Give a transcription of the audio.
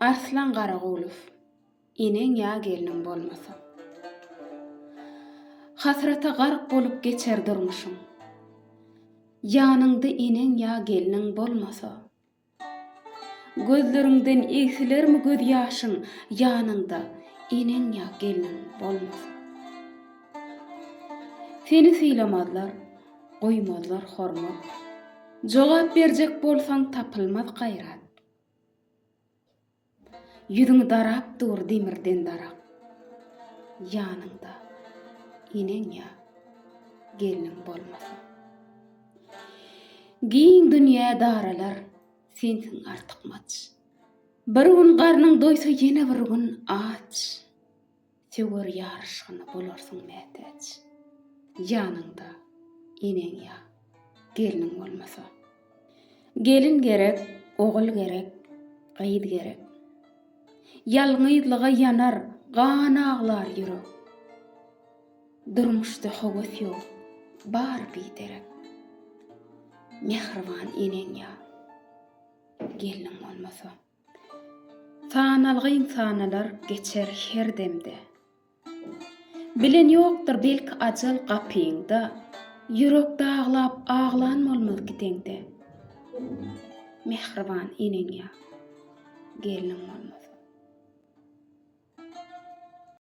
Arslan Garagulow, Eneň ýa gelniň bolmasa. Hasrata gark bolup geçer durmuşyň. Ýanyňda eneň ýa gelniň bolmasa. Gözleriňden egsilermi gözýaşyň ýanyňda eneň ýa gelniň bolmasa. Seni sylamazlar, goýmazlar hormat. Jogap berjek bolsaň tapylmaz gaýrat. Ýüzüňi darap dur demirden darak. Ýanyňda eneň ýa gelniň bolmasa. Giň dünýä daralar, sensiň artykmaç. Bir gün garnyň doýsa ýene bir gün aç. Söwer ýaryşgyna bolarsyň mätäç. Ýanyňda eneň ýa gelniň bolmasa. Gelin gerek, ogul gerek, gyz gerek. Ýalňyzlyga ýanar, gan aglar ýürek. Durmuşda höwes ýok, bar biderek. Mähriban eneň ýa gelniň bolmasa. Sanalgyň sanalar geçer her demde. Bilen ýokdur belki ajal gapyňda, Ýürek daglap aglan bolmaz gideňde. Mähriban eneň ýa gelniň bolmasa.